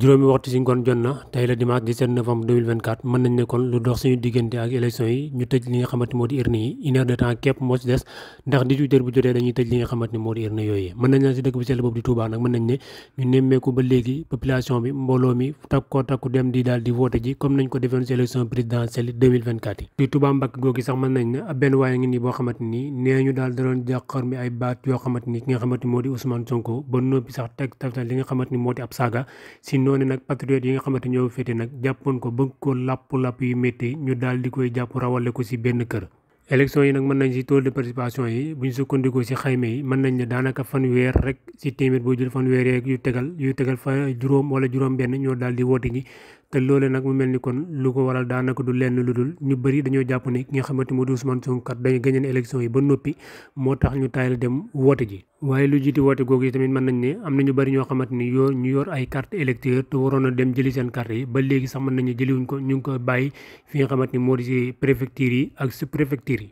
juróomi waxtu si ngoon jot na tey la dimanche 17 novembre 2024 mën nañ ne kon lu dox suñu diggante ak élection yi ñu tëj li nga xamante moo di urne yi une heure de temps képp moo ci des ndax 18 heures bu jotee dañuy tëj li nga xamante ni moo di urne yooyu mën nañ la si dëkk bu sell boobu di Touba nag mën nañ ne ñu nemmeeku ba léegi population bi mbooloo mi takku dem di daal di voté ji comme nañ ko defoon si élection présidentielle 2024 yi ci Touba Mbàkke googu sax mën nañ ne ab benn waaye ngi nii boo xamante ni nee ñu daal da doon jàqar mi ay baat yoo xamante ni ki nga xamante ni moo di Ousmane Sonko ba noppi sax teg taftal li nga xamante ni moo di ab saaga si noonu nag patriote yi nga xamante ñoo féete nag jàppoon ko bëgg ko làpp yu métti ñu daal di koy jàpp rawale ko si benn kër. élection yi nag mën nañ si taux de participation yi bu ñu sukkandikoo si xayma yi mën nañ ne daanaka fanweer rek si téeméer boo jël fanweer yeeg yu tegal fa juróom wala juróom benn ñoo daal di woote ji te loole nag mu mel ni kon lu ko waral daanaka du lenn lu dul ñu bëri dañoo jàpp ne ki nga xamante moo di Ousmane Sonko kat dañu gañe élection yi ba noppi moo tax ñu taayal dem woote ji. waaye lu jiiti woote googu yi tamit mën nañ ne am na ñu bëri ñoo xamante ni ñu yor ay carte électeur te waroon a dem jëli seen carte yi ba léegi sax mën nañu jëliwuñ ko ñu ngi ko bàyyi fi nga xamante ni moo di si préfecture yi ak sous préfecture yi.